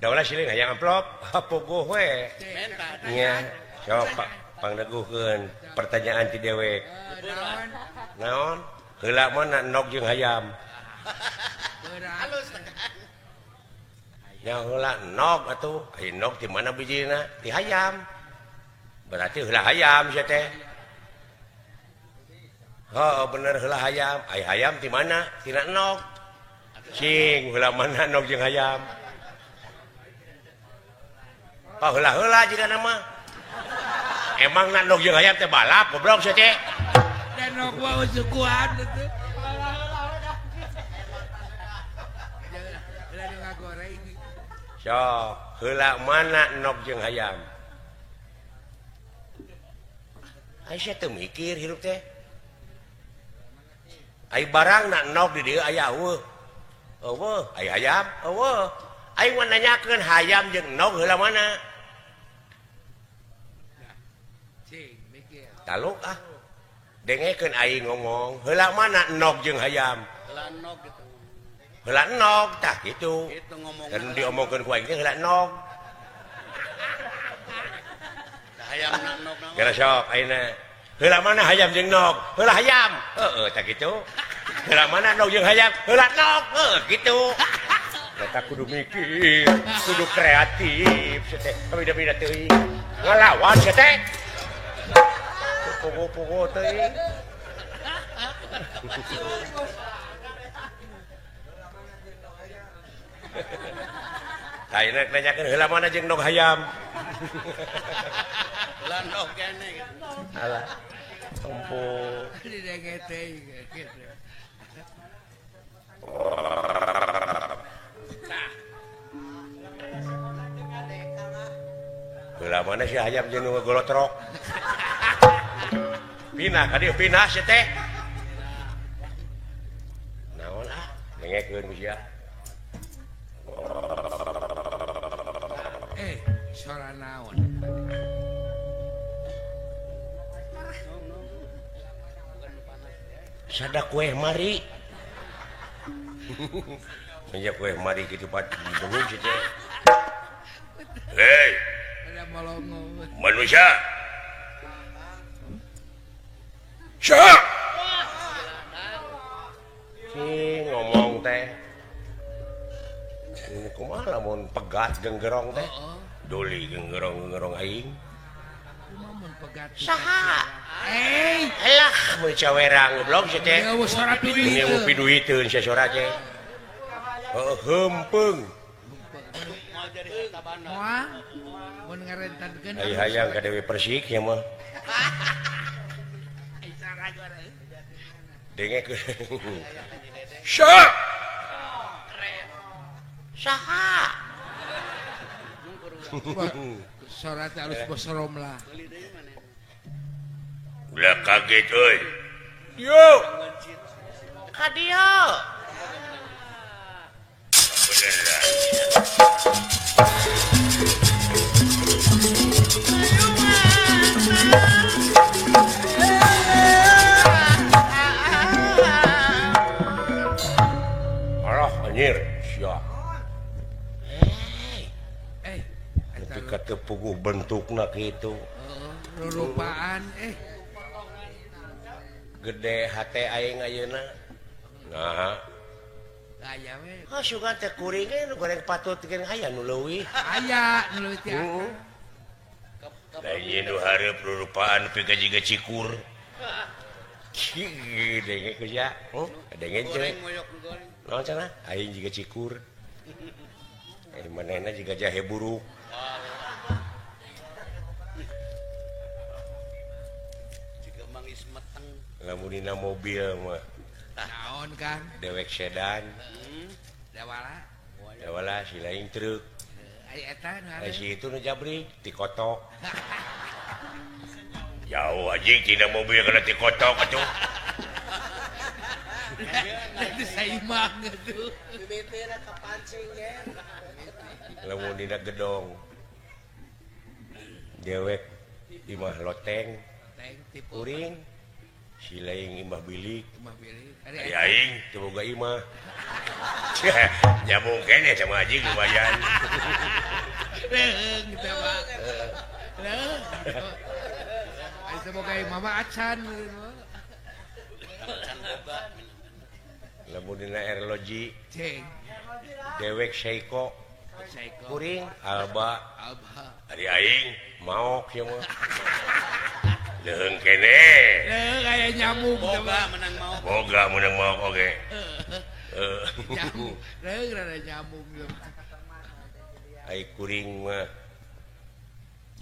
Daulah silih hayang amplop, puguh we. Nya, sok pangneguhkeun pertanyaan ti dewek. Naon? Heula mana endog jeung hayam? Nya heula endog atuh, ai endog ti mana bijina? Ti hayam. Berarti heula hayam sia teh. Heuh, bener heula hayam. Ai hayam ti mana? Tina endog. Cing, heula mana endog jeung hayam? Oh, heula-heula jigana mah. Emang na endog jeung hayam teh balap goblok sia teh. Dan endog mah sukuan atuh. Sok, heula mana endog jeung hayam? Ai sia teu mikir hirup teh. Ai barang na endog di dieu aya eueuh. Eueuh, ai hayam eueuh. Aing mah nanyakeun hayam jeung endog heula mana? Taluk ah. Dengekeun aing ngomong, heula mana endog jeung hayam? Heula endog gitu. Heula endog tah kitu. Kitu ngomong. Dan diomongkeun ku aing teh heula endog. Tah hayam na endog naon? Geura sok ayeuna. Heula mana hayam jeung endog? Heula hayam. Heeh tah kitu. Heula mana endog jeung hayam? Heula endog. Heuh kitu. Eta kudu mikir, kudu kreatif sia teh. Beda-beda teuing. Ngalawan sia teh. Pugu-pugu teuing. Ayeuna nanyakeun heula mana jeung endog hayam. Heula endog kene gitu. Alah. Tempo. Didenge teh gitu. Heula mana si hayam jeung nu ngagolotrok. Pinah ka dieu pinah sia teh. Naon ah, dengekeun ku sia. Sora naon? Sada kue mari. Menjak kue mari kitu pat dengung sia teh. Hei. Manusia. Syah. Cing ngomong teh. Ini kumaha lamun pegat genggerong teh? Doli genggerong-genggerong aing. Saha? Eh, alah mun cawerang goblok sia teh. Ini mau piduiteun sia sora teh. Heuh heumpeng. Moal mun ngarentankeun. Ai hayang ka Dewi Persik nya mah. Dengekeun. Syah. Saha? Sora teh alus bosorom lah. Ulah kaget euy. Yo. Ka dieu. Beneran. Alah anjir, sia. Ketika tepuguh bentukna kitu. Rupaan Gede hate aing ayeuna. Nah. Aya we. Ah sugan teh kuring ge nu goreng patut jeung aya nu leuwih. Aya nu leuwih teh. Lain nu hareup rurupaan nepi ka jiga cikur. Denge ku sia. Denge teh. Naon cenah? Aing jiga cikur. Manehna jiga jahe buruk. Jiga mangis meteng. Lamun dina mobil mah. Naon Kang? Dewek sedan. Dawala. Dawala si lain truk. Ai eta nu Ai si itu nu jabrik ti kotok. Jauh anjing tina mobil kana ti kotok atuh. Itu saimang atuh. Bibitna kapancing ge. Lamun dina gedong. Dewek imah loteng. Kuring Si lain imah bilik. Ari aing teu boga imah. Nyambung keneh sama anjing lumayan. Leung teh mah. Leung. Ari teu boga imah mah acan. Acan boga. Lamun dina erloji ceng. Dewek Seiko. Kuring Alba. Ari aing maok ieu mah. Leung keneh. Leung aya nyamuk boga menang maok. Boga menang maok oge. Nyamuk. Leung rada nyamuk. Ai kuring mah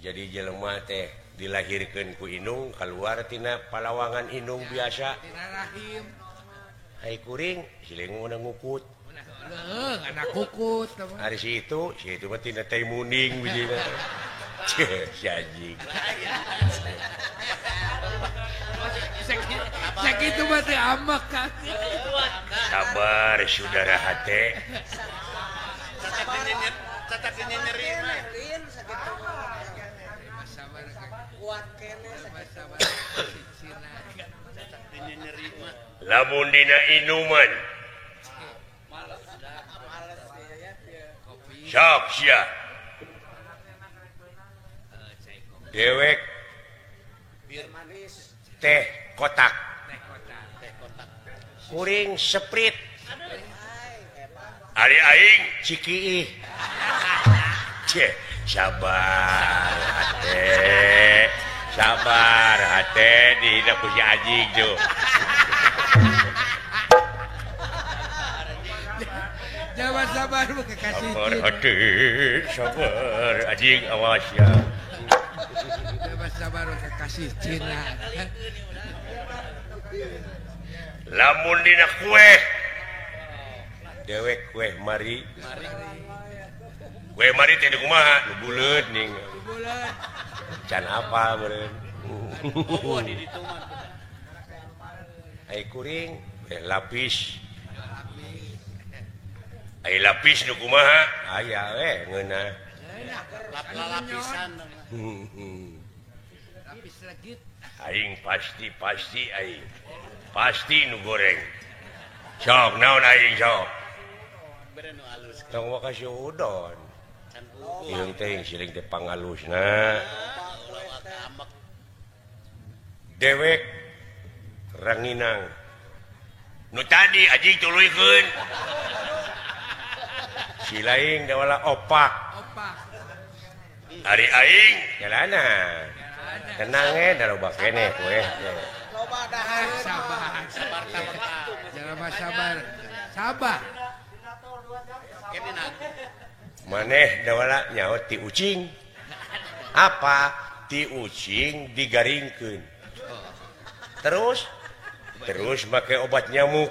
jadi jelema teh dilahirkeun ku indung kaluar tina palawangan indung biasa. Tina rahim. Ai kuring siling meunang ngukut. Leung anak kukut. Ari si itu mah tina teh muning bijina. Si anjing. Sakitu mah teu amek kan. Sabar saudara hate. Catat nyeri mah. Kuat keneh sabar. Lamun dina inuman. Sok sia. Dewek teh kotak. Kuring Sprite. Ari aing cikiih. Ceh, sabar hate. Sabar hate dihina ku si anjing tuh. Jangan sabar kekasih. Sabar hate, sabar anjing awas ya. Jangan sabar kekasih Cina. Lamun dina kue dewek kue mari. Kue mari teh kumaha? Nu buleut ning. Can apa meureun. Oh di ditu mah. Ai kuring lapis. Ai lapis nu kumaha? Aya we ngeunah. Lapisan. Lapis legit. Aing pasti aing. Pasti nu goreng. Sok naon aing sok. Bere nu alus. Tong waka si udon. Ieu teh siling teh pangalusna. Dewek ranginang. Nu tadi anjing tuluykeun. Si lain dawala opak. Opak. Ari aing jalana. Tenang eh da loba keneh we. Loba dahar. Sabar, sabar. Jangan sabar. Sabar. Maneh dawala nyaho ti ucing. Apa? Ti ucing digaringkeun. Terus make obat nyamuk.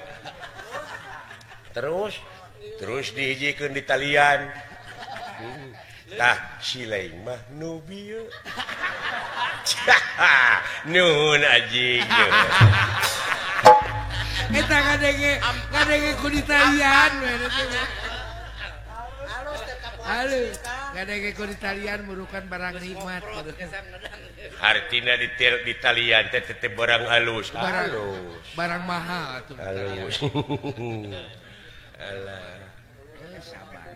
Terus dihijikeun di talian. Tah si lain mah nu bieu. Nuhun anjing. Eta kadenge ku di talian we. Halus kadenge ku di talian merupakan barang nikmat. Hartina di talian teh teh barang halus. Halus. Barang mahal atuh. Halus. Alah. Sabar.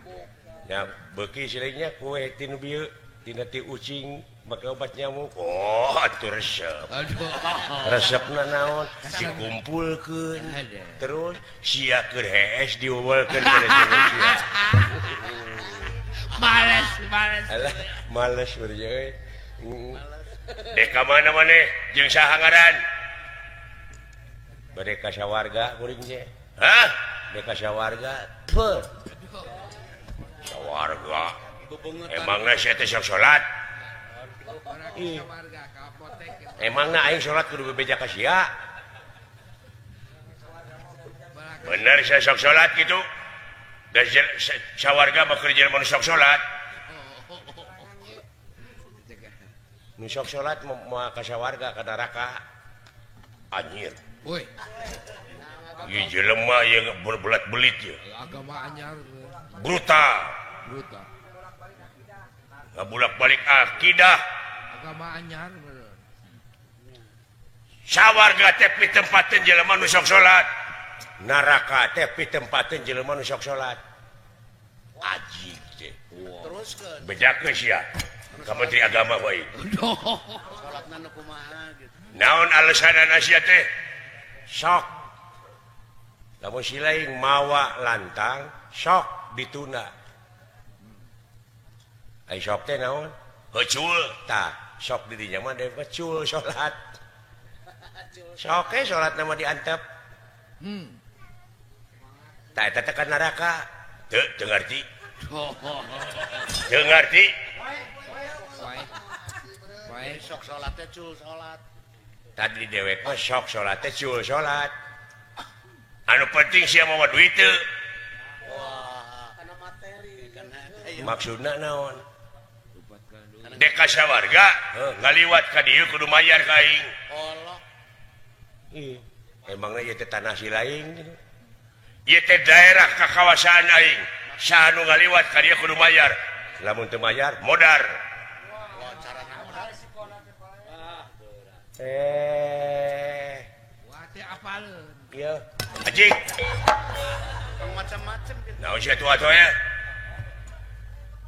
Ya beuki silingnya kue tinu bieu tina ti ucing make obat nyamuk. Oh, atuh resep. Aduh. Resepna naon? Dikumpulkeun. Terus sia keur hees diuwelkeun kana sia. Males. Alah, males beureum euy. Dek ka mana maneh jeung saha ngaran? Bade ka sawarga kuring teh. Hah? Dek ka sawarga. Peuh. Sawarga. Emangna sia teh sok salat? Emangna aing salat kudu bebeja ka sia? Bener sia sok salat kitu? Da sawarga mah keur jelema nu sok salat. Nu sok salat moal ka sawarga ka neraka. Anjir. Woi. Ieu jelema ieu berbelat-belit ieu. Agama anyar. Brutal. Brutal. Ngabulak-balik akidah. Agama anyar bener. Sawarga teh pitempateun jelema nu sok salat. Neraka teh pitempateun jelema nu sok salat. Ajig teh. Teruskeun. Bejakeun sia. Ka Menteri Agama wae. Salatna nu kumaha gitu. Naon alesanana sia teh? Sok. Lamun si lain mawa lantang, sok ditunda. Ai sok teh naon? Hecul. Tah, sok di dinya mah hecul salat. Sok e salat nama diantep. Tah eta teh ka neraka. Teu teu ngarti. Teu ngarti. Wae sok salat teh cul salat. Tadi dewek mah sok salat teh cul salat. Anu penting sia mawa duit teu. Wah, kana materi. Maksudna naon? Dek ka sawarga, ngaliwat ka dieu kudu mayar ka aing. Allah. Ih, emangna ieu teh tanah si lain gitu. Ieu teh daerah kakawasaan aing. Saha nu ngaliwat ka dieu kudu mayar. Lamun teu mayar, modar. Wah, carana modar. Wah, teh apaleun. Ieu. Anjing. Macam-macam gitu. Naon sia tua-tua ya?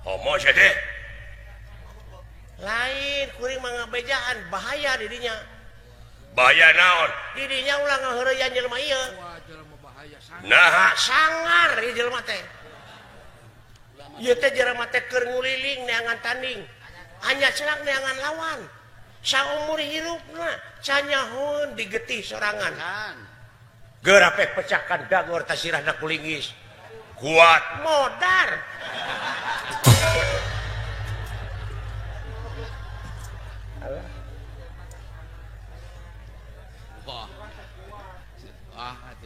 Homo sia teh. Lain kuring mah ngabejaan bahaya di dinya. Bahaya naon? Di dinya ulah ngaheureuyan jelema ieu. Wah, jelema bahaya sangar. Naha sangar ieu jelema teh. Ieu teh jelema teh keur nguliling neangan tanding. Hanya celak neangan lawan. Saumur hirupna canyahoun digetih sorangan. Gerapek pecahkan dagor tasirahna kulingis. Kuat modar.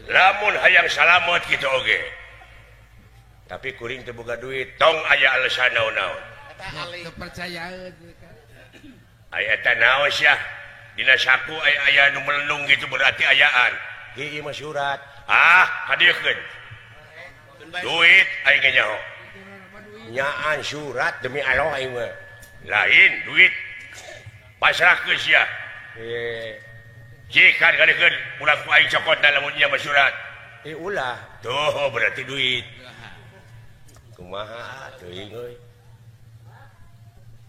Lamun hayang salamet kitu oge. Tapi kuring teu boga duit, tong aya alasan naon-naon. Teu percayaeun kan. Aya eta naon sia? Dina saku aya aya nu melendung gitu berarti ayaan. Ieu mah surat. Ah, kadieukeun. Duit aing ge nyaho. Nyaan surat demi Allah aing mah. Lain duit. Pasrahkeun sia. Jika kadieukeun ulah ku aing cokot lamun nya mah surat. Ulah. Tuh berarti duit. Kumaha teuing euy.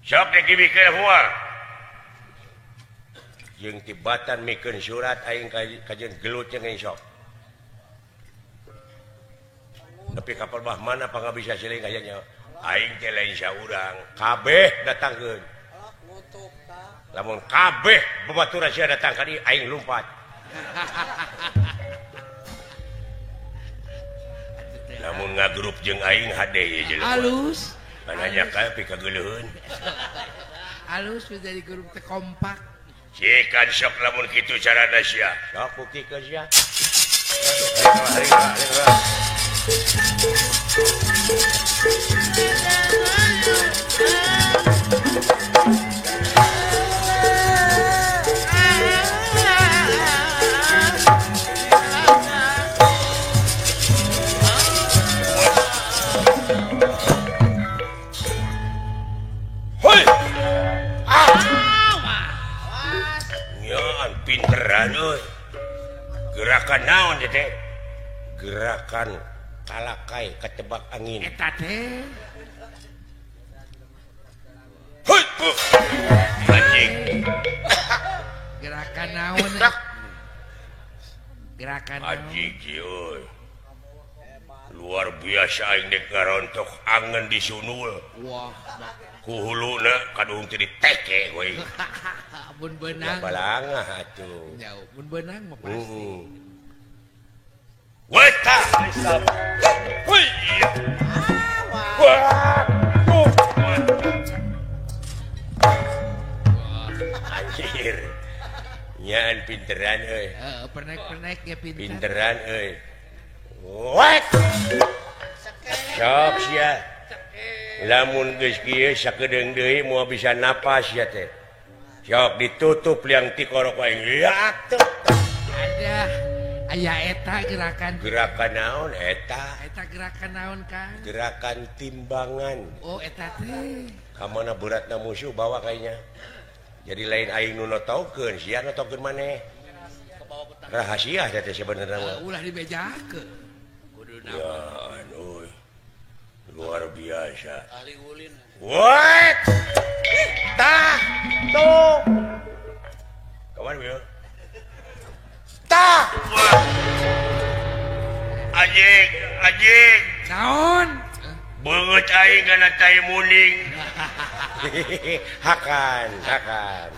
Sok dikibikeun moal. Jeung tibatan mikeun surat aing kajeun gelut jeung aing sok. Tapi kapal bah mana pangabisa siling aya nya. Aing teh lain saurang, kabeh datangkeun. Lamun kabeh babaturan sia datang ka dieu aing lumpat. Lamun ngagrup jeung aing hade ieu jelema. Alus. Mananya kae pikageuleuheun. Alus menjadi grup teh kompak. Cikan sok lamun kitu carana sia. Sok buktikeun sia. Hoi. Ah. Pinteran euy. Gerakan naon teh? Gerakan kalakai ketebak angin. Eta teh. Hoi. Anjing. Gerakan naon? Gerakan naon? Anjing euy. Luar biasa aing dek ngarontok angen disunul. Wah. Ku huluna kaduhung teh diteke we. Mun beunang. Balangah atuh. Nya, mun beunang mah pasti. Weta. Hoi. Wah. Anjir. Nyaan pinteran euy. Heeh, pernek-pernek ge pinter. Pinteran euy. Wek. Sok sia. Lamun geus kieu sakedeung deui moal bisa napas sia teh. Sok ditutup liang tikorok aing. Ya tuh. Ada aya eta gerakan. Gerakan naon eta? Eta gerakan naon Kang? Gerakan timbangan. Oh eta teh. Ka mana beratna musuh bawa kayaknya. Jadi lain aing nu notaukeun, sia notaukeun maneh. Rahasia teh sebenarnya mah. Ulah dibejakeun. Kuduna. Ya aduh. Luar biasa. Ahli ulin. What? Tah, tuh. Kawan we. Tah. Anjing, anjing. Naon? Beungeut aing kana tai muning. Hakan, hakan.